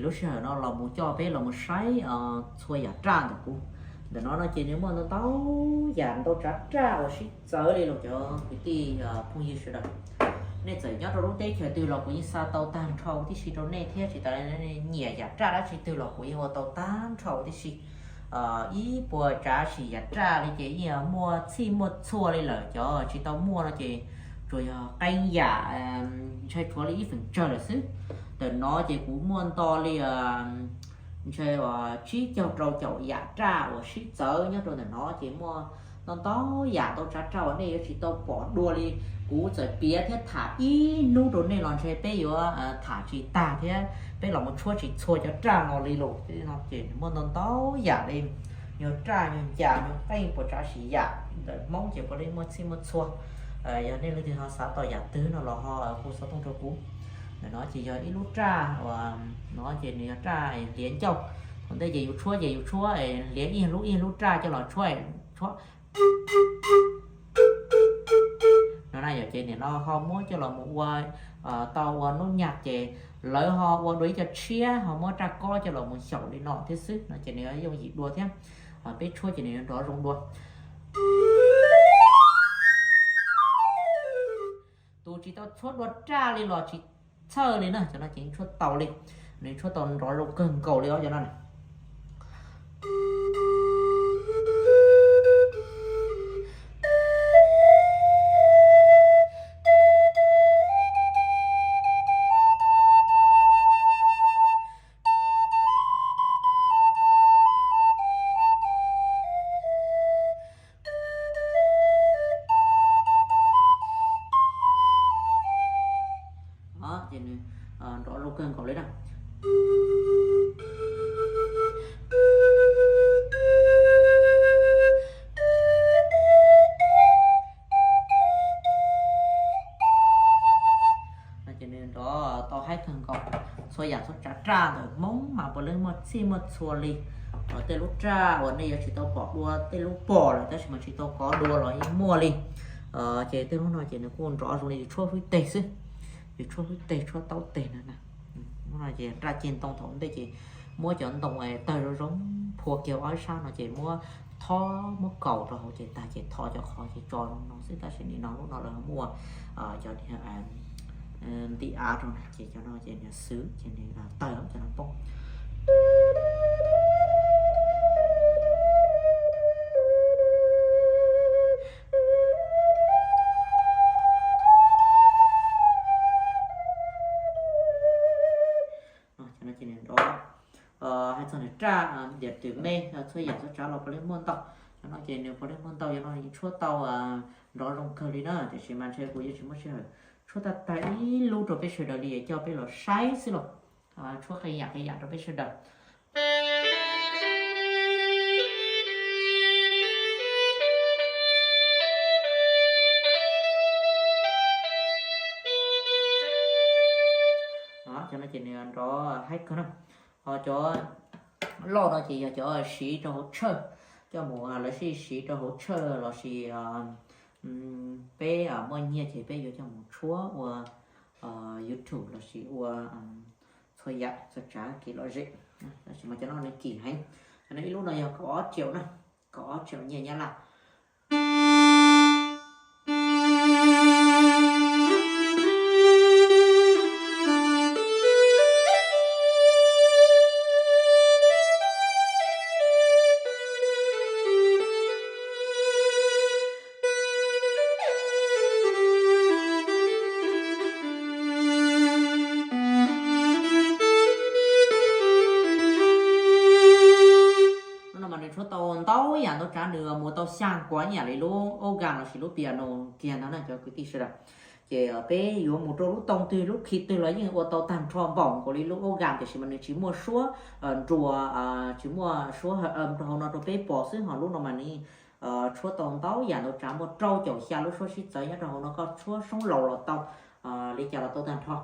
Lub sij hawm no los mus coj peb los mus saib txhua yam raj ntawm kuv. Ntawm no no ces nws muaj ntau ntau yam ntau tsav raj uas sib txawv li los cov kwv tij phooj ywg sawv daws. Nej txawm nyob rau lub teb chaws twg los kuv yeej xa tau tag nrho huv tib si rau nej thiab tsis tas nyiam yam raj dab tsi twg los kuv yeej ua tau tag nrho huv tib si. Ib puas tsav sim yam raj li ces yeej muaj txhij muaj txhua li lawm, cov tsis tau muaj no ces tsuas yog qee yam, ntshai tshuav li ib feem tsawg lawm xwb. Ntawm no ces kuv muaj nto li ntshai tsib caug rau caum yam raj uas sib txawv nyob rau ntawm no ces muaj ntau ntau yam ntau tsav raj uas nej yuav tsis tau pom dua li. Kuv txawm piav thiab tham ib hnub rau nej los ntshe peb yuav tham tsis tag thiab peb los mus tshuab tsis txhua cov raj no li lawm. Ces muaj ntau ntau yam li, yog raj, yog ncas, yog qeej, puas tsav sim yam ntawm Hmoob ces puav leej muaj txhij muaj txhua. Yog nej leej twg ho xav tau yam twg no los ho hu xov tooj rau kuv. Ntawm no ces yog ib lub raj uas no ces nws yog raj hliav ncauj. Thaum ntej ces yus tshuab ces yus tshuab hliav ib lub ib lub raj coj los tshuab, tshuab no na. Yog ces nim no ho muab coj los mus ua tau ua nub nyag ces lawv ho ua dua ib co tshiab ho muab raj kob coj los mus xyaum li no thiab xwb no ces nws yooj yim dua thiab. Peb tshuab ces nws yuav nrov zoo dua. Tus tsis tau tshuab dua raj li los tsis txhawj li na, cov no ces tshuab tau li, nws tshuab tau nrov zoo kawg nkaus li os cov no. Ces nws nrov zoo kawg nkaus li na. Ces nws nrov tau haib kawg nkaus. Txhua yam txhua tsav raj ntawm Hmoob mas puav leej muaj txhij muaj txhua li. Tej lub raj uas nej yuav tsis tau pom dua, tej lub pom lawm tab sis mas tsis tau kov dua los yeej muaj li. Ces tej lub no ces nws kuj nrov zoo li yus tshuab hlwb teg xwb, yus tshuab hlwb teg tshuab taub teg na. Lub no ces raj ceg ntoo thaum ntej ces muab cov ntoo tawg zoo zoo phua kiag ob sab no ces muab thob muab kaus rau hauv ces tag ces tho cov qhov ces tso zoo no xwb tab sis nim no lub no lawv muaj cov nti av rau na ces cov no ces nws xwb ces nws tawg cov no poob. Hais txog nws raj diam twm me txhua yam txhua tsav los puav leej muaj ntau. Cov no ces nws puav leej muaj ntau, cov no yeej tshuab tau nrov zoo kawg li na, tiam sis mas ntshe kuv yuav tsis muaj sij hawm tshuab tag tag ib lub rau peb sawv daws li, coj peb los saib xwb los tshuab qee yam qee yam rau peb sawv daws. Cov no ces nws nrov haib kawg na. Ho cov loj no ces yog cov siv rau hauv tshawj, coj mus lawv siv siv rau hauv tshawj los sis peb muaj nyiaj ces peb yuav coj mus tshuab ua YouTube los sis ua txhua yam txhua tsav kev lom zem. Tab sis mas cov no nws kim heev, cov no ib lub no yog kaum ob triệu na, kaum ob triệu nyiaj Nyab Laj. Lub no mas nws tshuab tau ntau yam ntau tsav, nws mus tau xya kuav yam li lub organ los sis lub piano kiag ntag na cov kwv tij sawv daws. Ces peb yuav mus rau lub tooj twg lub khi twg los yeej ua tau tag nrho npaum nkaus li lub organ, tiam sis mas nws tsis muaj suab nruas, tsis muaj suab rau hauv no rau peb pom xwb. Ho lub no mas nws tshuab tau ntau yam ntau tsav, muaj rau caum xya lub suab sib txawv nyob rau hauv no, koj tshuab soob laus los tau, li cas los tau tag nrho.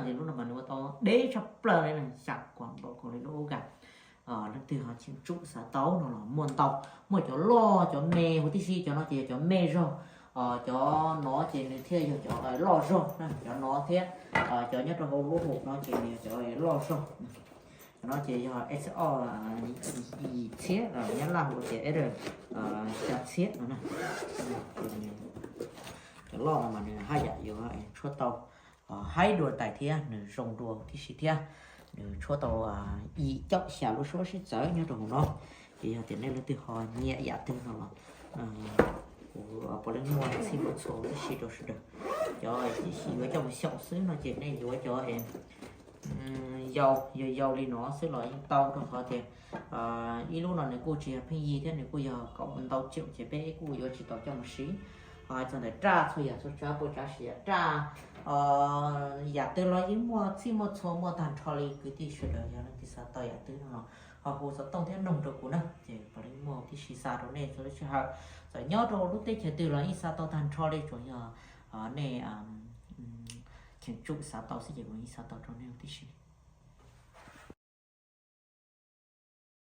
Ces lub no mas nws ua tau tshaj plaws li na, xya kuam npaum kawg li lub ub ka. Leej twg ho cheem tsum xav tau no los muaj ntau, muaj cov loj cov me huv tib si, cov no ces yog cov me zog, cov no ces nws thiaj yog cov loj zog na, cov no thiab cov nyob rau hauv lub hauv no ces nws yog cov loj zog. Cov no ces yog S O yim txhiab, Nyab Laj hu tias S R xya txhiab no na. Cov loj no mas nws haj yam yuav tshuab tau haib dua tais thiab nws zoo dua tib si thiab. Nws tshuab tau yim caum xya lub suab sib txawv nyob rau hauv no. Ces yog tias nej leej twg ho nyiam yam twg no los kuv puav leej muaj txhij muaj txhua tib si rau sawv daws. Cov tib si yuav coj mus xyaum xwb no ces nej yuav cov yau, yog yau li no xwb los yeej tau, rau qhov tias ib lub no nws kuj tsis yog pheej yig thiab nws kuj yog kaum ntau tsiaum ces peb kuj yuav tsis tau coj mus siv. Ho hais txog ntawm raj txhua yam txhua tsav puas tsav siv yam raj, yam twg los yeej muaj txhij muaj txhua muaj tag nrho li. Kwv tij sawv daws yog leej twg xav tau yam twg no los ho hu xov tooj thiab noog rau kuv na, ces puav leej muaj tib si xa rau nej txhua lub sij hawm. Txawm nyob rau lub teb chaws twg los yeej xa tau tag nrho li, tsuas yog nej cheem tsum xav tau xwb ces kuv yeej xa tau rau nej tib si.